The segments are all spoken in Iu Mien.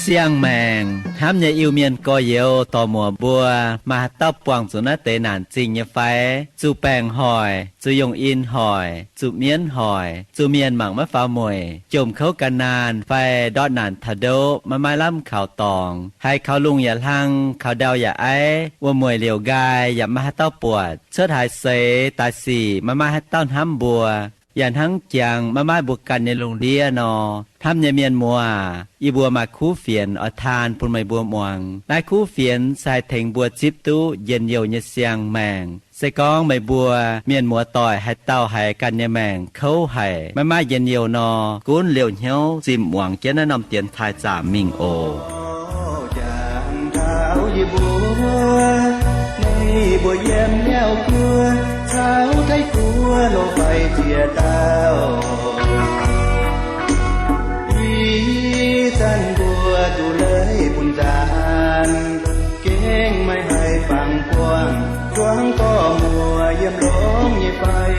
Siang-maengc hnamv nyei Iu-Mienh gorx-youz dorc muoc mbuo, maaih haaix dauh buangh zuqc naaiv deix naanc zingh nyei fai? Zuqc baengc hoic, zuqc yongh in hoic, zuqc mienv hoic, zuqc mienh mangc maiv faaux mueic, jomc kouv gan naanh fai ndortv naanc taux ndoqv maiv maaih lamh kaux dorngx, haiz kaux lungh yaac hlang, kaux ndau yaac aiv, wuom-mueic liouc nqaai yaac maiv maaih haaix dauh buatc, cuotv haaix seix daaih sic maiv maaih haaix dauh hnamv mbuo, yaac hnangv jangx maiv maaih mbuo ganh nyei lungh ndiev nor. Hnamv nyei mienh muoz, yie mbuo maaih kuv fienx oix taan bun meih mbuo muangx. Naaiv kuv fienx se haih tengx mbuo zipv duqv njien-youh nyei siang-maengc. Se gorngv meih mbuo mienh muoz-doic haaix dauh haiz ganh nyei maengc kouv haic, maiv maaih njien-youh nor, gunv liouh hnyouv zimh muangx jienv naaiv norm dienx taaih zaamc mingh oc. Jangx taux yie mbuo, meih mbuo yiem Niauv Guoqv caux Taiv-Guoqv lorz faix ziex dauh, ih zanc mbuo duqv leiz bun nzaanx, gengh maiv haih fangx buangh zuangx dorh muoc yiem longx nyei fai.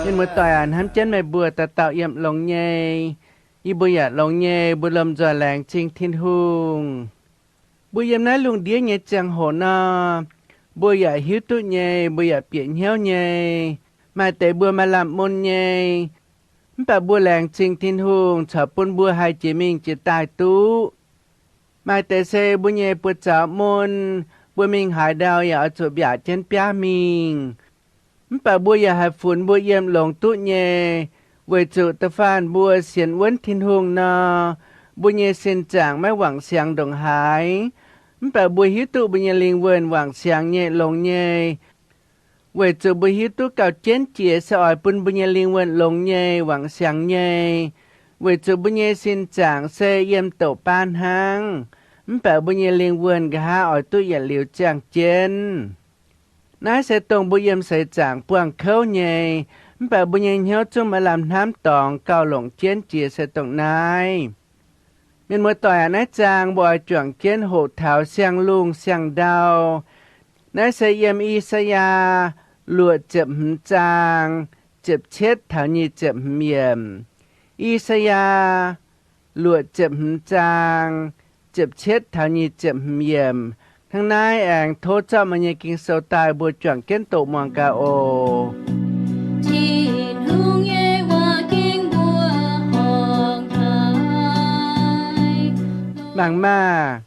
Mienh muoz-doic aac, hnamv jienv meih mbuo dauh dauh yiem longx nyei. Yie mbuo yaac longx nyei, mbuo lomh nzoih laengz zingh Tin-Hungh. Mbuo yiem naaiv lungh ndiev nyei ziangh hoc nor, mbuo yaac hiuv duqv nyei, mbuo yaac bieqc hnyouv nyei. Maaih deix mbuo maaih lamh mun nyei, mv baac mbuo laengz zingh Tin-Hungh caux bun mbuo haih jiex mingh jiex daaih duqv. Maaih deix se mbuo nyei buoz-zaux mun, mbuo mingh haaix ndau yaac oix zuqc mbiaauc jienv biaav mingh. Mv baac mbuo yaac haih funx mbuo yiem longx duqv nyei, weic zuqc da'faanh mbuo sienx wuonv Tin-Hungh nor, mbuo nyei sin zaangc maiv wangc siangx ndongc haaix. Mv baac mbuo hiuv duqv mbuo nyei lingh wuonh wangc siangx nyei longx nyei, weic zuqc mbuo hiuv duqv gauh jienv jiex se oix bun mbuo nyei lingh wuonh longx nyei, wangc siangx nyei, weic zuqc mbuo nyei sin zaangc se yiem douc baan hnangv, mv baac mbuo nyei lingh wuonh nqa'haav oix duqv yietc liuz ziangh jienv. Naaiv se dongh mbuo yiem seix zaangc buangh kouv nyei, mv baac mbuo nyei hnyouv zungv maaih lamh hnamv dorngx gauh longc jienv jiex se dongh naaiv. Mienh muoz-doic aac, naaiv zaang mbuo oix juangc jienv hoqc taux siang-lungh siang-ndau. Naaiv se yiem I^saa^yaa luoqc ziepc hmz zaang, ziepc cietv taux nyic ziepc hmz yiemc. I^saa^yaa luoqc ziepc hmz zaang, ziepc cietv taux nyic ziepc hmz yiemc. Hnangv naaiv aengx tov zorqv meih nyei Ging-Sou daaih mbuo juangc jienv doqc muangx gaax oc. Tin-Hungh nyei waac ging mbuo horngc taaih. Mangc maah!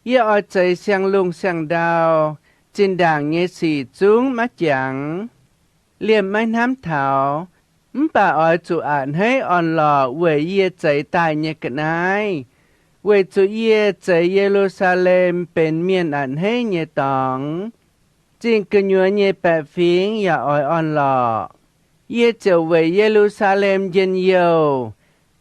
Yie oix zeix siang-lungh siang-ndau, zinh ndaangc nyei sic zungv maiv jangx, liemh maiv hnamv taux. Mv baac oix zuqc a'hneiv orn-lorqc weic yie zeix daaih nyei ga'naaiv, weic zuqc yie zeix Ye^lu^saa^lem benx mienh a'hneiv nyei dorngx. Zingh gu'nyuoz nyei baeqc fingx yaac oix orn-lorqc. Yie ziouc weic Ye^lu^saa^lem njien-youh,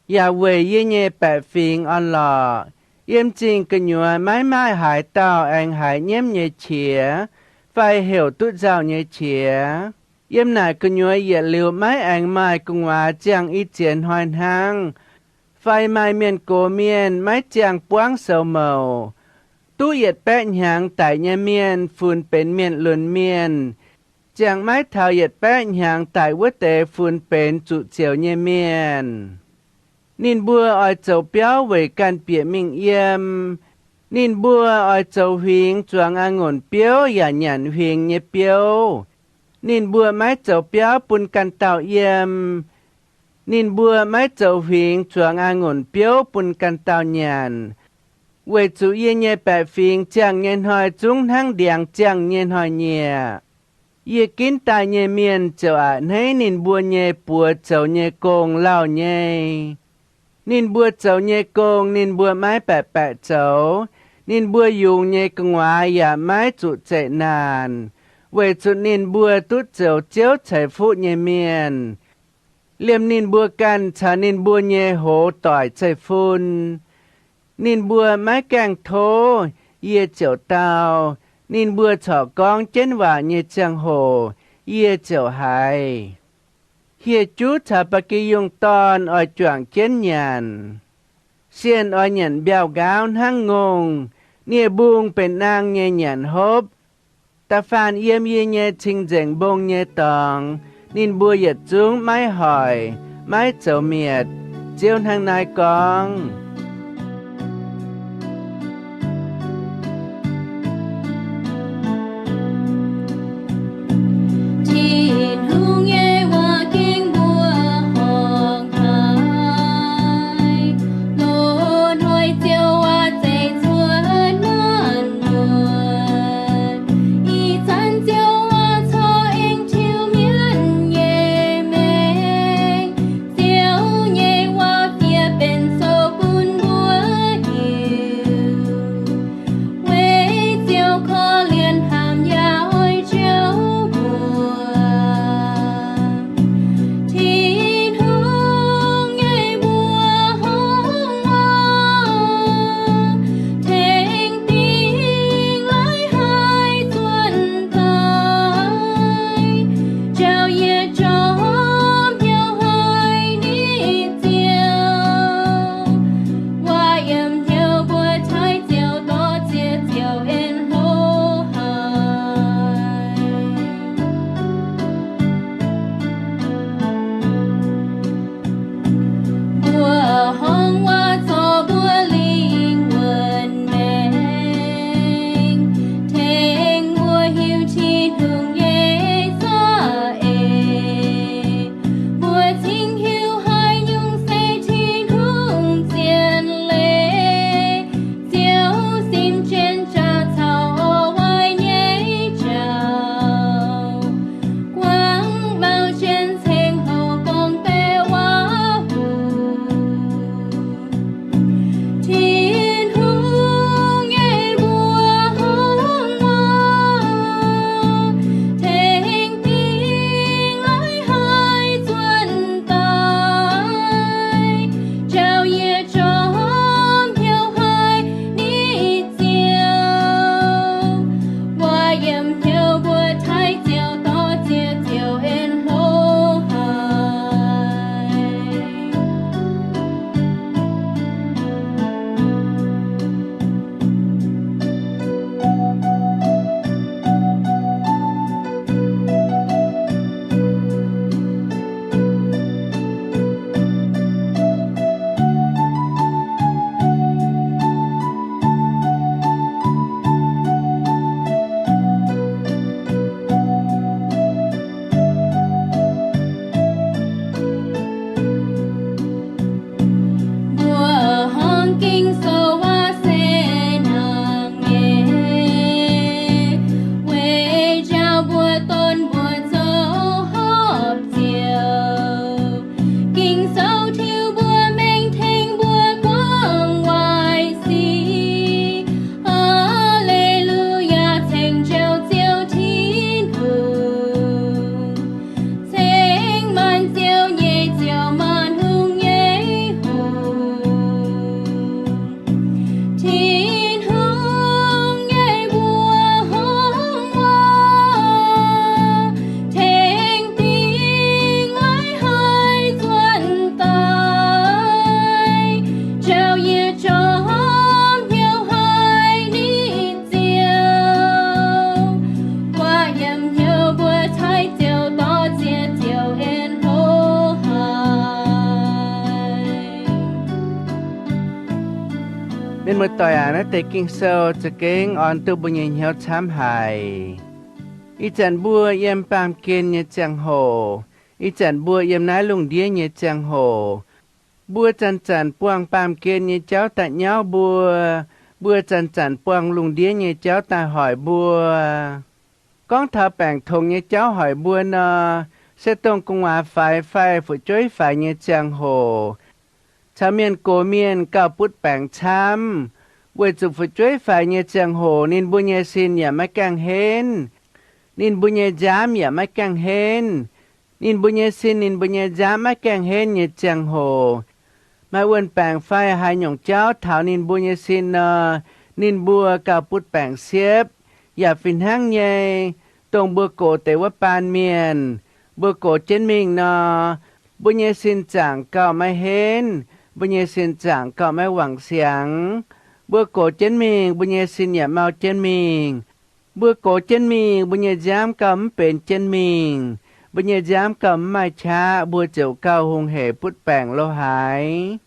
yaac weic yie nyei baeqc fingx orn-lorqc. Yiem zingh gu'nyuoz maiv maaih haaix dauh aengx haiz nyiemv nyei qiex fai heuc duqv nzauh nyei qiex. Yiem naaic gu'nyuoz yietc liuz maiv aengx maaih gu'nguaaz ziangh i ziex hnoi hnangv, fai maaih mienh gox mienh maiv ziangh buangv soux mouc. Duqv yietc baeqv hnyangx daic nyei mienh funx benx mienh lunx mienh, ziangh maiv taux yietc baeqv hnyangx daic wuov deix funx benx zuqc zioux nyei mienh. Ninh mbuo oix zoux biauv weic ganh bieqc mingh yiem. Ninh mbuo oix zoux huingx zuangx a'ngunc biouv yaac nyanc huingx nyei biouv. Ninh mbuo maiv zoux biauv bun ganh dauh yiem. Ninh mbuo maiv zoux huingx zuangx a'ngunc biouv bun ganh dauh nyanc, weic zuqc yie nyei baeqc fingx ziangh nyei hnoi zungv hnangv ndiangx ziangh nyei hnoi-nyieqc. Yie ginv daaih nyei mienh ziouc a'hneiv ninh mbuo nyei buoz zoux nyei gong lauh nyei. Ninh mbuo zoux nyei gong ninh mbuo maiv baeqc baeqc zoux. Ninh mbuo yungz nyei gu'nguaaz yaac maiv zuqc zeqc naanc, weic zuqc ninh mbuo duqv zoux Ziouv ceix fuqv nyei mienh. Liemh ninh mbuo ganh caux ninh mbuo nyei hoz doic zeiv-fun. Ninh mbuo maiv gaengh tov, yie ziouc dau. Ninh mbuo corc gorngv jienv waac nyei ziangh hoc, yie ziouc haiz. Hieh juv caux ba'gi yungh dorn oix juangc jienv nyanc. Sienh oix nyanc mbiauh nqaauv hnangv ngongh, nie-mbung benx naang nyei nyanc hopv. Da'faanh yiem yie nyei cing-nzengc mbong nyei dorngx, ninh mbuo yietc zungv maiv hoic, maiv zoux mietc. Ziouv hnangv naaiv gorngv. Tin-Hungh nyei waac gengh mbuoqc horngh haic, loz-hnoi ziouc waac zeiz cuotv naanc muotc. Ih zanc ziouc waac corc aengx tiuv mienv nyei maengc. Ziouv nyei waac fiev benx sou bun mbuo hiuv. Weic ziouc korv-lienh hnamv yaac oix jouv mbuo. Tin-Hungh nyei mbuoqc hngongx waac tengx dingc laiv haih zuonh daaih, njaaux yietc jorm hnyouv haic ninh Ziouv. Waac yiem hnyouv mbuo taaih ziouc dorh ziex ziouc en hlo haic. Mbuoqc hngongx waac zorc mbuo lingh wuonh maengc, tengx mbuo hiuv Tin-Hungh nyei za'eix. Mbuo cingx hiuv haaix nyungc se Tin-Hungh zien leiz. Ziouv sin jienv jaax caux orv waaic nyei jauv, guangc mauv jienv ceng-houc gorngv baeqc waac-huc. Tin-Hungh nyei mbuoqc hngongx waac tengx dingc laiv haih zuonh daaih, njaaux yietc jorm hnyouv haic ninh Ziouv. Waac yiem hnyouv mbuo taaih ziouc dorh ziex ziouc en hlo haic. Mbuoqc hngongx Ging-Sou waac se hnangv nyei, weic njaaux mbuo donv mbuo zoux hopv ziouc. Ging-Sou tiuv mbuo mengh tengx mbuo guangc waaic sic. Haa^le^lu^yaa, ceng njoux Ziouv Tin-Hungh, ceng maanc ziouv nyei Ziouv, maanc hungh nyei Hungh. Tin-Hungh nyei mbuoqc hngongx waac tengx dingc laiv haih zuonh daaih, njaaux yietc jorm hnyouv haic ninh Ziouv. Waac yiem hnyouv mbuo taaih ziouc dorh ziex ziouc en hlo haic. Mienh muoz-doic aac, naaiv deix Ging-Sou za'gengh orn duqv mbuo nyei hnyouv camv haic. Ih zanc mbuo yiem baamh gen nyei ziangh hoc, ih zanc mbuo yiem naaiv lungh ndiev nyei ziangh hoc, mbuo zanc-zanc buangh baamh gen nyei jauv daaih nyauv mbuo, mbuo zanc-zanc buangh lungh ndiev nyei jauv daaih hoic mbuo. Gorngv taux baengc tongx nyei jauv hoic mbuo nor, se dongh gu'nguaaz faix fai fu'jueiv faix nyei ziangh hoc, caux mienh gox mienh gauh butv baengc camv, weic zuqc fu'jueiv faix nyei ziangh hoc ninh mbuo nyei sin yaac maiv gaengh henv, ninh mbuo nyei nziaamv yaac maiv gaengh henv. Ninh mbuo nyei sin, ninh mbuo nyei nziaamv maiv gaengh henv nyei ziangh hoc, maaih wuon-baengc fai haaix nyungc jauv taux ninh mbuo nyei sin nor, ninh mbuo gauh butv baengc siepv. Yaac fih hnangv nyei, dongh mbuo gox deix wuov baan mienh, Mbuo gox jienv mingh nor, mbuo nyei sin zaangc gauh maiv henv, mbuo nyei sin zaangc gauh maiv wangc siangx. Mbuo gox jienv mingh, mbuo nyei sin yaac mau jienv mingh. Mbuo gox jienv mingh, mbuo nyei nziaamv gauh mv benx jienv mingh, mbuo nyei nziaamv gauh mv maaih qaqv, mbuo ziouc gauh hungh hec butv baengc lo haaix.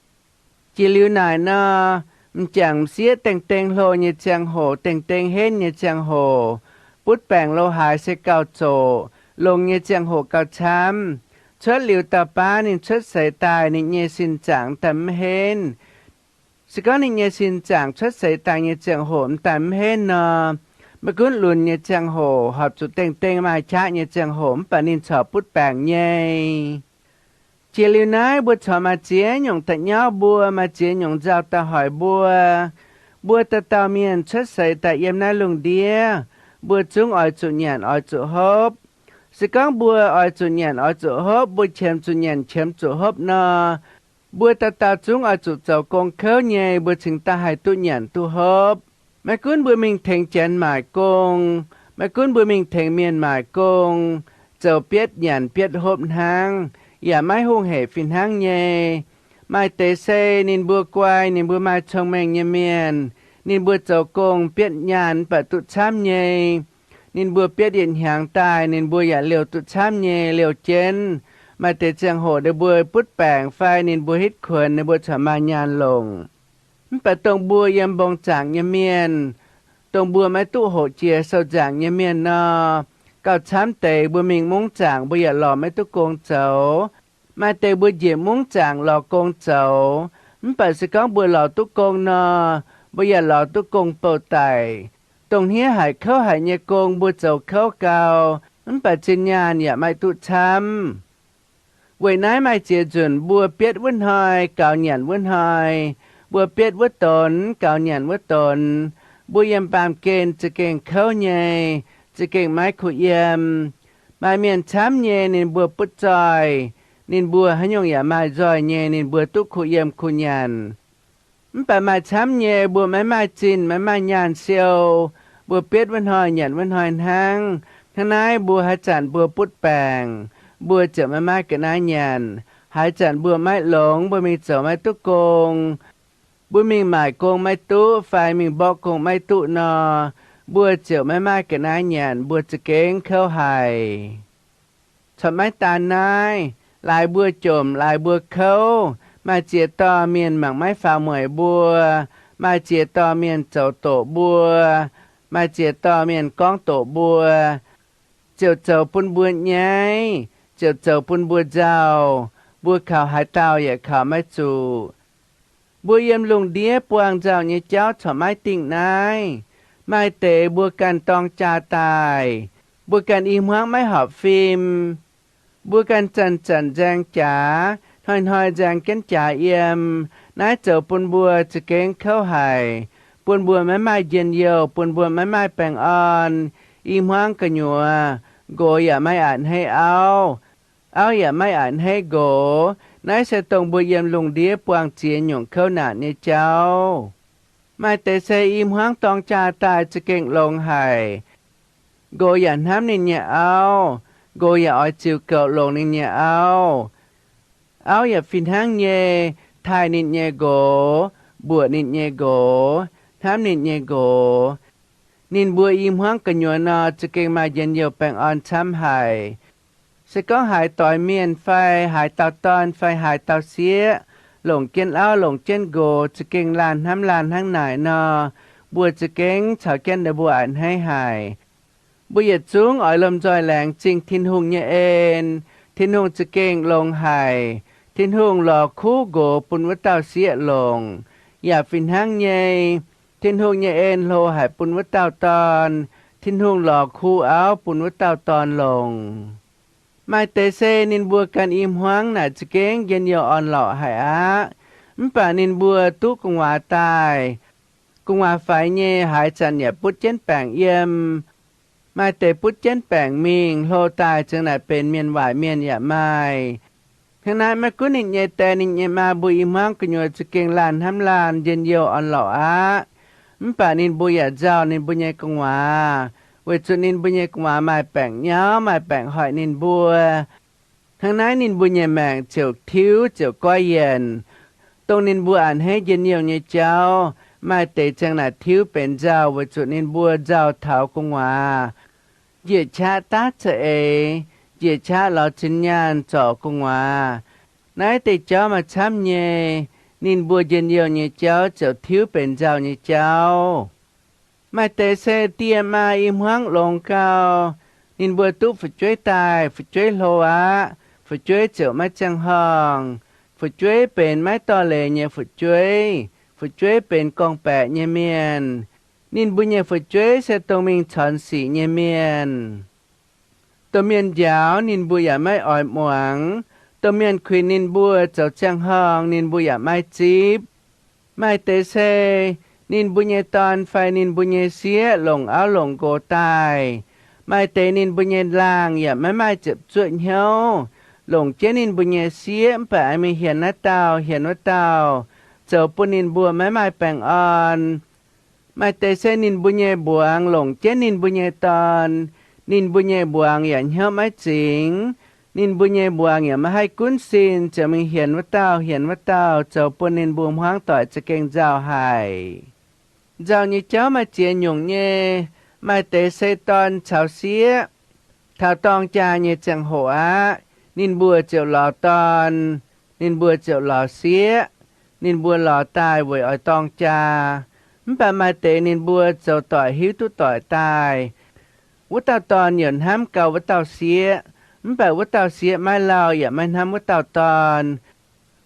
Jiex liuz naaic nor, m'jangc m'sieqv dengh dengh hlo nyei ziangh hoc, dengh dengh henv nyei ziangh hoc, butv baengc lo haaix se gauh zoqc, longx nyei ziangh hoc gauh camv. Cuotv liuz dauh baav ninh cuotv seix daaih, ninh nyei sin zaangc daaih mv henv. Se gorngv ninh nyei sin zaangc cuotv seix daaih nyei ziangh hoc m'daaih mv henv nor, maiv gunv lunx nyei ziangh hoc, horpc zuqc dengh dengh maaih qaqv nyei ziangh hoc, mv baac ninh corc butv baengc nyei. Jiex liuz naaiv mbuo corc maaih ziex nyungc da'nyauv mbuo, maaih ziex nyungc nzauh da'hoic mbuo. Mbuo dauh dauh mienh cuotv seix daaih yiem naaiv lungh ndiev, mbuo zungv oix zuqc nyanc oix zuqc hopv. Se gorngv mbuo oix zuqc nyanc oix zuqc hopv, mbuo qiemx zuqc nyanc qiemx zuqc hopv nor, mbuo dauh dauh zungv oix zuqc zoux gong kouv nyei, mbuo cingx daaih haih duqv nyanc duqv hopv. Maiv gunv mbuo mingh tengx janx maaic gong, maiv gunv mbuo mingh tengx mienh maaic gong, zoux bietv nyanc bietv hopv hnangv, yaac maiv hungh hec fih hnangv nyei. Maaih deix se ninh mbuo guai, ninh mbuo maaih cong-mengh nyei mienh, ninh mbuo zoux gong bietv nyaanh mv baac duqv camv nyei. Ninh mbuo bietv yietc hnyangx daaih ninh mbuo yaac liouh duqv camv nyei, liouh jienv. Maaih deix ziangh hoc ninh mbuo butv baengc fai ninh mbuo hitv kuonx ninh mbuo corc maaih nyaanh longc. Mv baac dongh mbuo yiem mbong zaangc nyei mienh, dongh mbuo maiv duqv hoqc jiex sou nzaangc nyei mienh nor, gauh camv deix mbuo mingh mungv zaangc mbuo yaac lorz maiv duqv gong zoux. Maaih deix mbuo njiec mungv zaangc lorz gong zoux, mv baac se gorngv mbuo lorz duqv gong nor, mbuo yaac lorz duqv gong bouh daic. Dongh hniev haic kouv haic nyei gong mbuo zoux kouv gau, mv baac zinh nyaanh yaac maiv duqv camv. Weic naaiv maaih ziex nzunc mbuo bietv wuov hnoi gaux nyanc wuov hnoi, mbuo bietv wuov donx gaux nyanc wuov donx. Mbuo yiem baamh gen za'gengh kouv nyei, za'gengh maiv kuh yiem. Maaih mienh camv nyei ninh mbuo butv zoih, ninh mbuo haaix nyungc yaac maaih nzoih nyei, ninh mbuo duqv kuh yiem kuh nyanc. Mv baac maaih camv nyei mbuo maiv maaih zinh maiv maaih nyaanh siou, mbuo bietv wuov hnoi nyanc wuov hnoi hnangv. Hnangv naaiv mbuo haaix zanc mbuo butv baengc, mbuo ziouc maiv maaih ga'naaiv nyanc. Haaix zanc mbuo maiv longx, mbuo mingh zoux maiv duqv gong, mbuo mingh maaic gong maiv duqv fai mingh mborqv gong maiv duqv nor, mbuo ziouc maiv maaih ga'naaiv nyanc, mbuo za'gengh kouv haic. Corc maiv daan naaiv, laaix mbuo jomc laaix mbuo kouv. Maaih ziex dorh mienh mangc maiv faaux mueic mbuo, maaih ziex dorh mienh zoux doqc mbuo, maaih ziex dorh mienh gorngv doqc mbuo, ziouc zoux bun mbuo nyaiv, ziouc zoux bun mbuo nzauh. Mbuo kaux haaix dauh yaac kaux maiv zuqc. Mbuo yiem lungh ndiev buangh nzauh nyei jauv corc maiv dingh naaiv. Maaih deix mbuo ganh dorng jaa daaih, mbuo ganh i hmuangv maiv horpc fim. Mbuo ganh zanc-zanc nzaeng jaax, hnoi-hnoi nzaeng jienv jaax yiem. Naaiv zoux bun mbuo za'gengh kouv haic, bun mbuo maiv maaih njien-youh, bun mbuo maiv maaih baengh orn. I hmuangv gu'nyuoz, nqox yaac maiv a'hneiv auv, auv yaac maiv a'hneiv nqox. Naaiv se dongh mbuo yiem lungh ndiev buangh ziex nyungc kouv naanc nyei jauv. Maaih deix se i hmuangv dorng jaa daaih za'gengh longx haic. Nqox yaac hnamv ninh nyei auv, nqox yaac oix ziux goux longc ninh nyei auv. Auv yaac fih hnangv nyei taaih ninh nyei nqox, mbuoqc ninh nyei nqox, hnamv ninh nyei nqox. Ninh mbuo i hmuangv gu'nyuoz nor za'gengh maaih njien-youh baengh orn camv haic. Se gorngv haaix doix mienh fai haaix dauh dorn fai haaix dauh sieqv longc jienv auv longc jienv nqox za'gengh laanh hnamv laanh hnangv naaic nor, mbuo za'gengh caux jienv ninh mbuo a'hneiv haic. Mbuo yietc zungv oix lomh nzoih laengz zingh Tin-Hungh nyei en. Tin-Hungh za'gengh longx haic. Tin-Hungh lorz kuv nqox bun wuov dauh sieqv longc. Yaac fih hnangv nyei, Tin-Hungh nyei en hlo haic bun wuov dauh dorn. Tin-Hungh lorz kuv auv bun wuov dauh dorn longc. Maaih deix se ninh mbuo ganh i hmuangv naaic za'gengh njien-youh orn-lorqc haic aqv. Mv baac ninh mbuo duqv gu'nguaaz daaih, gu'nguaaz faix nyei haaix zanc yaac butv jienv baengc yiem. Maaih deix butv jienv baengc mingh hlo daaih zingx naaic benx mienh waaic mienh yaac maaih. Hnangv naaiv maiv gunv ninh nyei die ninh nyei maa mbuo i hmuangv gu'nyuoz za'gengh laanh hnamv laanh njien-youh orn-lorqc aqv. Mv baac ninh mbuo yaac nzauh ninh mbuo nyei gu'nguaaz, weic zuqc ninh mbuo nyei gu'nguaaz maaih baengc nyauv maaih baengc hoic ninh mbuo. Hnangv naaiv ninh mbuo nyei maengc ziouc tiuv ziouc goiv yienc. Dongh ninh mbuo a'hneiv njien-youh nyei jauv, maaih deix ziang naaic tiuv benx nzauh weic zuqc ninh mbuo nzauh taux gu'nguaaz, njiec qaqv daav za'eix, njiec qaqv lorz zinh nyaanh zorc gu'nguaaz. Naaiv deix jauv maaih camv nyei. Ninh mbuo njien-youh nyei jauv ziouc tiuv benx nzauh nyei jauv. Maaih deix se dieh maa i hmuangv longx gau, ninh mbuo duqv fu'jueiv daaih, fu'jueiv hlo aqv, fu'jueiv ziouc maiv ziangh horngh. Fu'jueiv benx maiv dorh leiz nyei fu'jueiv, fu'jueiv benx gorngv-baeqc nyei mienh. Ninh mbuo nyei fu'jueiv se dongh mingh corn sic nyei mienh. Domh mienh njaaux ninh mbuo yaac maiv oix muangx. Domh mienh kuinx ninh mbuo zoux ziangh horngh ninh mbuo yaac maiv zipv. Maaih deix se ninh mbuo nyei dorn fai ninh mbuo nyei sieqv longc auv longc nqox daaih. Maaih deix ninh mbuo nyei laangh yaac maiv maaih ziepc zuoqv hnyouv, longc jienv ninh mbuo nyei sieqv mv baac aengx mingh hienx naaiv dauh hienx wuov dauh, zoux bun ninh mbuo maiv maaih baengh orn. Maaih deix se ninh mbuo nyei mbuangz longc jienv ninh mbuo nyei dorn, ninh mbuo nyei mbuangz yaac hnyouv maiv zingx. Ninh mbuo nyei mbuangz yaac maiv haih gunv sin, ziouc mingh hienx wuov dauh hienx wuov dauh, zoux bun ninh mbuo hmuangv doic za'gengh nzauh haic. Nzauh nyei jauv maaih ziex nyungc nyei. Maaih deix se dorn caux sieqv. Taux dorng jaa nyei ziangh hoc aqv, ninh mbuo ziouc lorz dorn, ninh mbuo ziouc lorz sieqv. Ninh mbuo lorz daaih weic oix dorng jaa. Mv baac maaih deix ninh mbuo zoux doic hiuv duqv doic daaih, wuov dauh dorn yaac hnamv gau wuov dauh sieqv, mv baac wuov dauh sieqv maiv lauh yaac maiv hnamv wuov dauh dorn.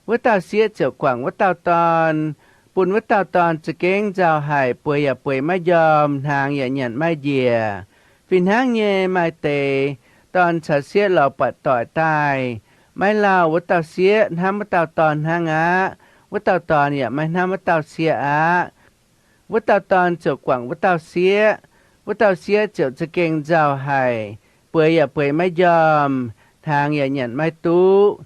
Wuov dauh sieqv ziouc guangc wuov dauh dorn, bun wuov dauh dorn za'gengh nzauh haic, bueix yaac bueix maiv njormh, hnaangx yaac nyanc maiv njiec. Fih hnangv nyei, maaih deix dorn caux sieqv lorz buatc doic daaih, maiv lauh wuov dauh sieqv hnamv wuov dauh dorn hnangv aqv, wuov dauh dorn yaac maiv hnamv wuov dauh sieqv aqv. Wuov dauh dorn ziouc guangc wuov dauh sieqv, wuov dauh sieqv ziouc za'gengh nzauh haic, bueix yaac bueix maiv njormh, hnaangx yaac nyanc maiv duqv.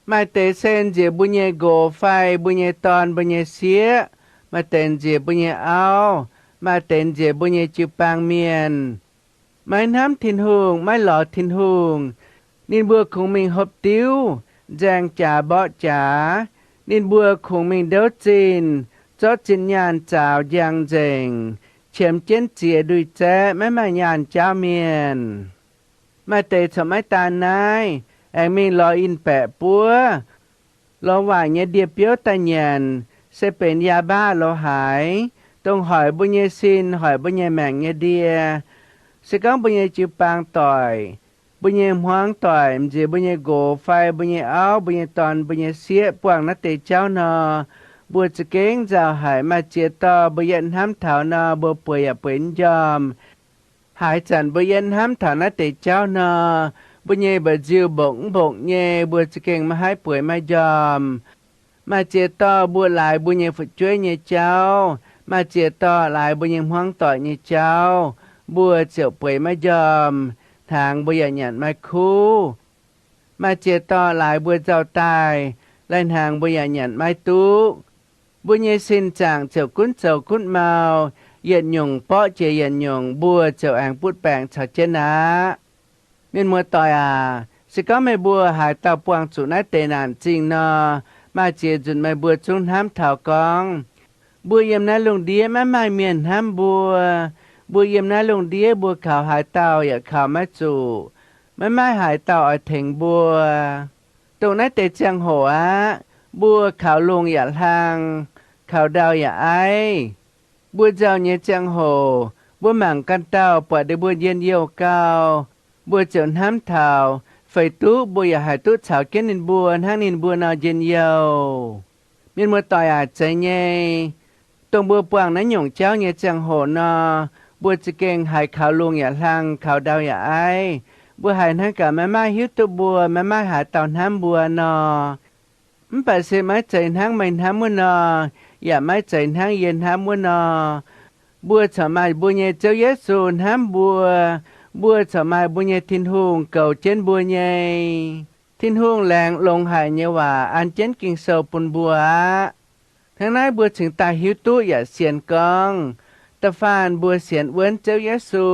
Maaih deix se nziex mbuo nyei nqox fai mbuo nyei dorn, mbuo nyei sieqv, maaih deix nziex mbuo nyei auv, maaih deix nziex mbuo nyei jiu-baang mienh, maiv hnamv Tin-Hungh, maiv lorz Tin-Hungh. Ninh mbuo kungx mingh hopv diuv, nzaeng jaax mborqv jaax. Ninh mbuo kungx mingh ndouv zinh, zorqv zinh nyaanh zaaux njang nzengc, qiemx jienv ziex ndui-zaeqv, maiv maaih nyaanh jaauv mienh. Maaih deix corc maiv daan naaiv, aengx mingh lorz in-baeqc buov, lorz waaic nyei ndie-biouv daaih nyanc, se benx ยาบ้า lo haaix, dongh hoic mbuo nyei sin, hoic mbuo nyei maengc nyei ndie. Se gorngv mbuo nyei jiu-baang doic, mbuo nyei hmuangv doic, nziex mbuo nyei nqox fai mbuo nyei auv, mbuo nyei dorn, mbuo nyei sieqv buangh naaiv deix jauv nor, mbuo za'gengh nzauh haic. Maaih ziex dorh mbuo yietv hnamv taux nor, mbuo bueix yaac bueix mv njormh. Haaix zanc mbuo yietv hnamv taux naaiv deix jauv nor, mbuo nyei mba'nziu mbongc mv mbongc nyei, mbuo za'gengh maiv haih bueix maiv njormh. Maaih ziex dorh mbuo laaix mbuo nyei fu'jueiv nyei jauv, maaih ziex dorh laaix mbuo nyei hmuangv doic nyei jauv, mbuo ziouc bueix maiv njormh, hnaangx mbuo yaac nyanc maiv kuv. Maaih ziex dorh laaix mbuo nzauh daaih, lai-hnaangx mbuo yaac nyanc maiv duqv. Mbuo nyei sin zaangc ziouc gunv zoux gunv mau, yietc nyungc borqv jiex yietc nyungc, mbuo ziouc aengx butv baengc caux jienv aqv. Mienh muoz-doic aac, se gorngv meih mbuo haaix dauh buangh zuqc naaiv deix naanc zingh nor, maaih ziex nzunc meih mbuo zungv hnamv taux gorngv, mbuo yiem naaiv lungh ndiev maiv maaih mienh hnamv mbuo. Mbuo yiem naaiv lungh ndiev mbuo kaux haaix dauh yaac kaux maiv zuqc. Maiv maaih haaix dauh oix tengx mbuo. Dongh naaiv deix ziangh hoc aqv, mbuo kaux lungh yaac hlang, kaux ndau yaac aiv. Mbuo nzauh nyei ziangh hoc, mbuo mangc ganh dauh buatc ninh mbuo njien-youh gau, mbuo ziouc hnamv taux feix duqv mbuo yaac haih duqv caux jienv ninh mbuo hnangv ninh mbuo nor njien-youh. Mienh muoz-doic aac, zeiz nyei. Dongh mbuo buangh naaiv nyungc jauv nyei ziangh hoc nor, mbuo za'gengh haiz kaux lungh yaac hlang, kaux ndau yaac aiv. Mbuo haiz hnangv gaax maiv maaih hiuv duqv mbuo, maiv maaih haaix dauh hnamv mbuo nor. Mv baac se maiv zeiz hnangv meih hnamv wuov nor, yaac maiv zeiz hnangv yie hnamv wuov nor. Mbuo corc maaih mbuo nyei Ziouv Yesu hnamv mbuo. Mbuo corc maaih mbuo nyei Tin-Hungh goux jienv mbuo nyei. Tin-Hungh laengz longx haic nyei waac an jienv Ging-Sou bun mbuo aqv. Hnangv naaiv mbuo cingx daaih hiuv duqv yaac sienx gorngv, da'faanh mbuo sienx wuonv Ziouv Yesu,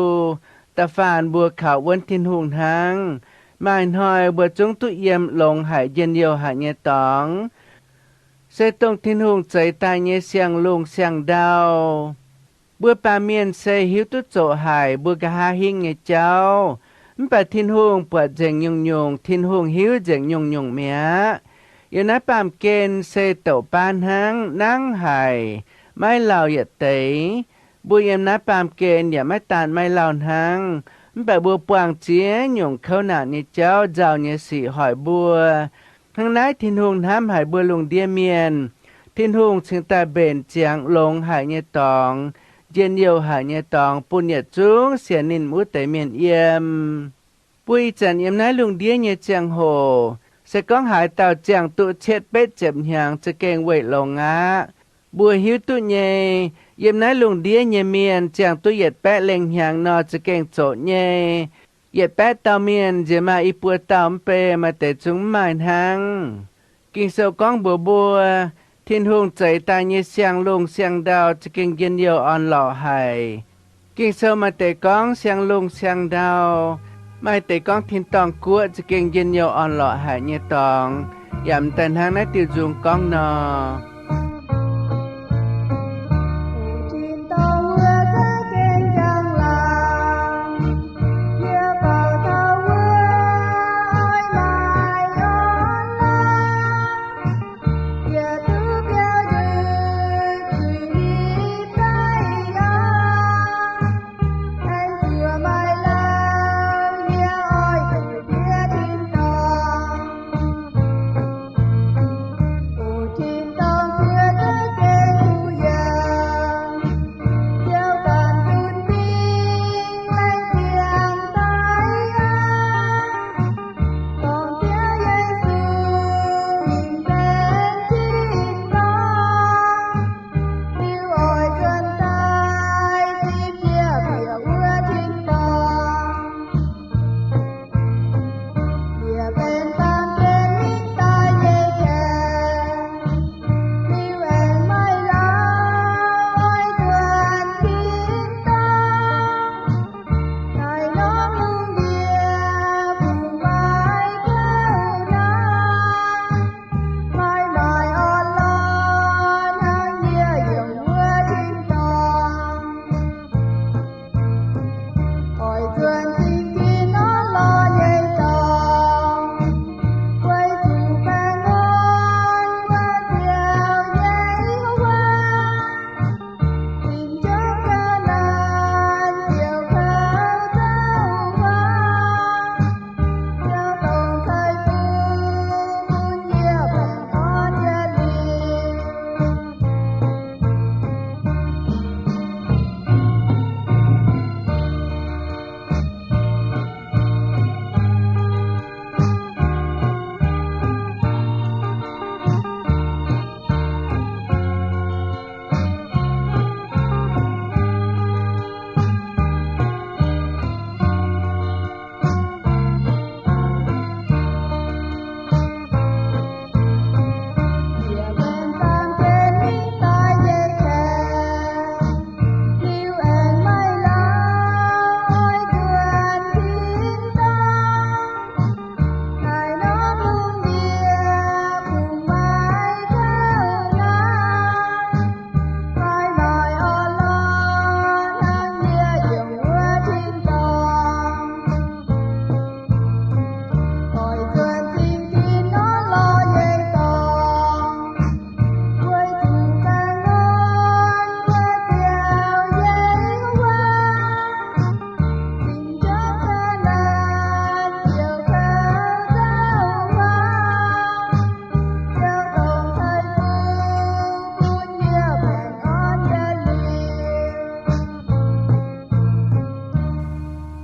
da'faanh mbuo kaux wuonv Tin-Hungh hnangv. Maaih hnoi mbuo zungv duqv yiem longx haic, njien-youh haic nyei dorngx, se dongh Tin-Hungh zeix daaih nyei siang-lungh siang-ndau. Mbuo baamh mienh se hiuv duqv zoqc haic mbuo nqa'haav hingv nyei jauv, mv baac Tin-Hungh buatc nzengc nyungc-nyungc, Tin-Hungh hiuv nzengc nyungc-nyungc mi'aqv. Yiem naaiv baamh gen se douc baav hnangv, nangv haic, maiv lauh yietc deix. Mbuo yiem naaiv baamh gen yaac maiv daan maiv lauh hnangv, mv baac mbuo buangh ziex nyungc kouv naanc nyei jauv, nzauh nyei sic hoic mbuo. Hnangv naaiv Tin-Hungh hnamv haic mbuo lungh ndiev mienh. Tin-Hungh cingx daaih mbenc ziangx longx haic nyei dorngx, njien-youh haic nyei dorngx bun yietc zungv sienx ninh wuov deix mienh yiem. Mbuo ih zanc yiem naaiv lungh ndiev nyei ziangh hoc, se gorngv haaix dauh ziangh duqv cietv betv ziepc hnyangx za'gengh weic longx aqv. Mbuo hiuv duqv nyei, yiem naaiv lungh ndiev nyei mienh ziangh duqv yietc baeqv lengh hnyangx nor za'gengh zoqc nyei. Yietc baeqv dauh mienh nziex maaih i buo dauh mv bei, maaih deix zungv mv maaih hnangv. Ging-Sou gorngv mbuox mbuo, Tin-Hungh zeix daaih nyei siang-lungh siang-ndau za'gengh njien-youh orn-lorqc haic. Ging-Sou maaih deix gorngv siang-lungh siang-ndau, maaih deix gorngv tin-dorngh guoqv za'gengh njien-youh orn-lorqc haic nyei dorngx, yaac m'daaih hnangv naaiv diuh nzung gorngv nor.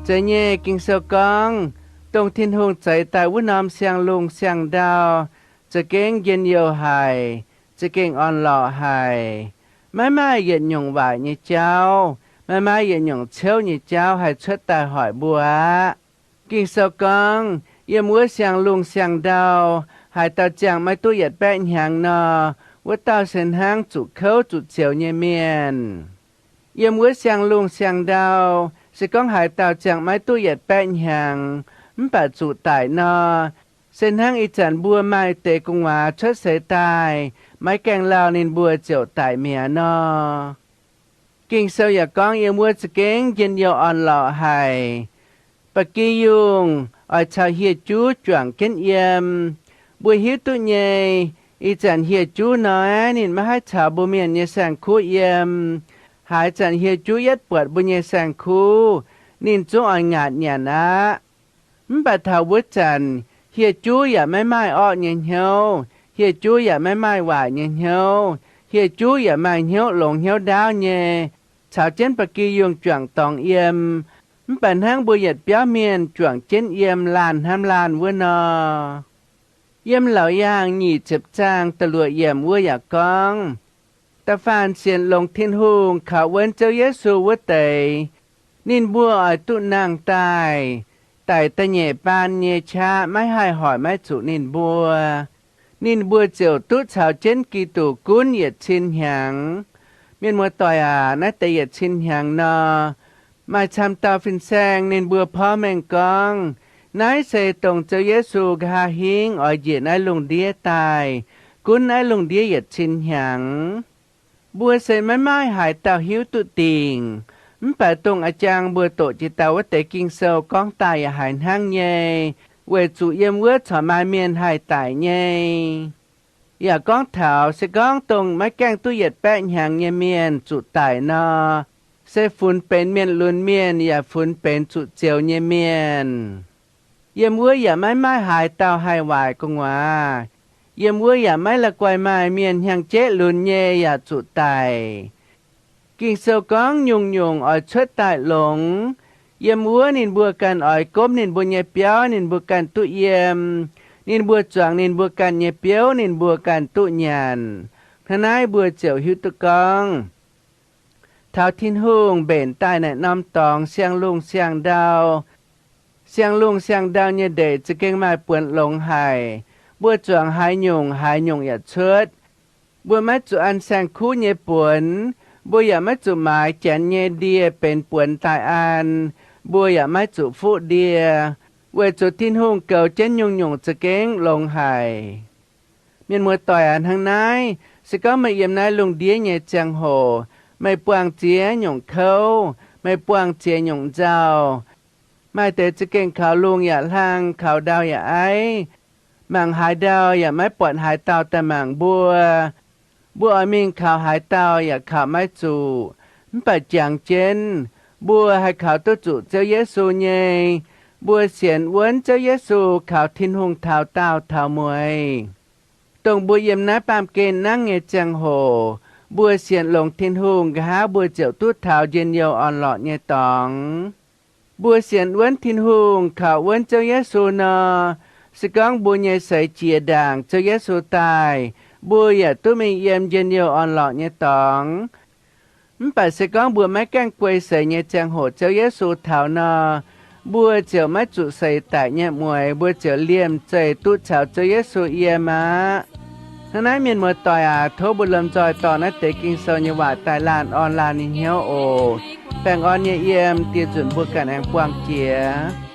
Zeiz nyei, Ging-Sou gorngv, dongh Tin-Hungh zeix daaih wuov norm siang-lungh siang-ndau za'gengh njien-youh haic, za'gengh orn-lorqc haic. Maiv maaih yietc nyungc waaic nyei jauv, maiv maaih yietc nyungc ciouv nyei jauv haih cuotv daaih hoic mbuo aqv. Ging-Sou gorngv, yiem wuov siang-lungh siang-ndau, haaix dauh ziangh maiv duqv yietc baeqv hnyangx nor, wuov dauh se hnangv zuqc kouv zuqc zioux nyei mienh. Yiem wuov siang-lungh siang-ndau, se gorngv haaix dauh ziangh maiv duqv yietc baeqv hnyangx, mv baac zuqc daic nor, se hnangv ih zanc mbuo maaih deix gu'nguaaz cuotv seix daaih, maiv gaengh lauh ninh mbuo ziouc daic mi'aqv nor. Ging-Sou yaac gorngv yiem wuov za'gengh njien-youh orn-lorqc haic. Ba'gi yungh oix caux hieh juv juangc jienv yiem. Mbuo hiuv duqv nyei, ih zanc hieh juv nor, ninh maiv haih caux mbuo mienh nyei saeng-kuv yiem. Haaix zanc hieh juv yietv buatc mbuo nyei saeng-kuv, ninh zungv oix ngaatc nyanc aqv. Mv baac taux wuov zanc, hieh juv yaac maiv maaih orqv nyei hnyouv, hieh juv yaac maiv maaih waaic nyei hnyouv, hieh juv yaac maaih hnyouv longx hnyouv ndaauv nyei, caux jienv ba'gi yungh juangc dorngx yiem. Mv baac hnangv mbuo yietc biauv mienh juangc jienv yiem laanh hnamv laanh wuov nor. Yiem Laauc Yaangh nyic ziepc zaang da'luoqc yiemc wuov yaac gorngv, da'faanh sienx longx Tin-Hungh kaux wuonv Ziouv Yesu wuov deix, ninh mbuo oix duqv nangh daaih. Daic da'nyeic baan nyei qaqv maiv haih hoic maiv zuqc ninh mbuo. Ninh mbuo ziouc duqv caux jienv Giduc gunv yietc cin hnyangx. Mienh muoz-doic aac, naaiv deix yietc cin hnyangx nor, maaih camv dauh fin-saeng ninh mbuo porv mengh gorngv, naaiv se dongh Ziouv Yesu nqa'haav hingv oix njiec naaiv lungh ndiev daaih, gunv naaiv lungh ndiev yietc cin hnyangx. Mbuo se maiv maaih haaix dauh hiuv duqv dingc. Mv baac dongh a'jang mbuo doqc jiex dauh wuov deix Ging-Sou gorngv daaih yaac haiz hnangv nyei, weic zuqc yiem wuov corc maaih mienh haih daic nyei. Yaac gorngv taux se gorngv dongh maiv gaengh duqv yietc baeqv hnyangx nyei mienh zuqc daic nor, se funx benx mienh lunx mienh yaac funx benx zuqc zioux nyei mienh. Yiem wuov yaac maiv maaih haaix dauh haih waaic gu'nguaaz. Yiem wuov yaac maiv la'guaih maaih mienh hnyangx-jeqv lunx nyei yaac zuqc daic. Ging-Sou gorngv nyungc-nyungc oix cuotv daaih longx. Yiem wuov ninh mbuo ganh oix gomv ninh mbuo nyei biauv ninh mbuo ganh duqv yiem. Ninh mbuo zuangx ninh mbuo ganh nyei biouv ninh mbuo ganh duqv nyanc. Hnangv naaiv mbuo ziouc hiuv duqv gorngv, taux Tin-Hungh mbenc daaih naaic norm dorngx siang-lungh siang-ndau. Siang-lungh siang-ndau nyei ndeic za'gengh maaih buonc longx haic. Mbuo zuangx haaix nyungc, haaix nyungc yaac cuotv. Mbuo maiv zuqc an saeng-kuv nyei buonx. Mbuo yaac maiv zuqc maaiz janx nyei ndie benx buonx daaih an. Mbuo yaac maiv zuqc fuqv ndie, weic zuqc Tin-Hungh goux jienv nyungc-nyungc za'gengh longx haic. Mienh muoz-doic aac, hnangv naaiv, se gorngv meih yiem naaiv lungh ndiev nyei ziangh hoc, meih buangh ziex nyungc kouv, meih buangh ziex nyungc nzauh, maaih deix za'gengh kaux lungh yaac hlang, kaux ndau yaac aiv, mangc haaix ndau yaac maiv buatc haaix dauh daaih mangc mbuo. Mbuo oix mingh kaux haaix dauh yaac kaux maiv zuqc. Mv baac jangx jienv, mbuo haih kaux duqv zuqc Ziouv Yesu nyei. Mbuo sienx wuonv Ziouv Yesu kaux Tin-Hungh taux daauh taux mueiz. Dongh mbuo yiem naaiv baamh gen nangv nyei ziangh hoc, mbuo sienx longx Tin-Hungh nqa'haav mbuo ziouc duqv taux njien-youh orn-lorqc nyei dorngx. Mbuo sienx wuonv Tin-Hungh kaux wuonv Ziouv Yesu nor, se gorngv mbuo nyei seix jiex ndaangc Ziouv Yesu daaih, mbuo yaac duqv mingh yiem njien-youh orn-lorqc nyei dorngx. Mv baac se gorngv mbuo maiv gaengh guei seix nyei ziangh hoc Ziouv Yesu taux nor, mbuo ziouc maiv zuqc seix daic nyei mueix, mbuo ziouc liemh zeih duqv caux Ziouv Yesu yiem aqv. Hnangv naaiv, mienh muoz-doic aac, tov mbuo lomh nzoih dorh naaiv deix Ging-Sou nyei waac daaih laanh orn laanh nyei hnyouv oc. Baengh orn nyei yiem, dieh nzunc mbuo ganh aengx buangh jiex.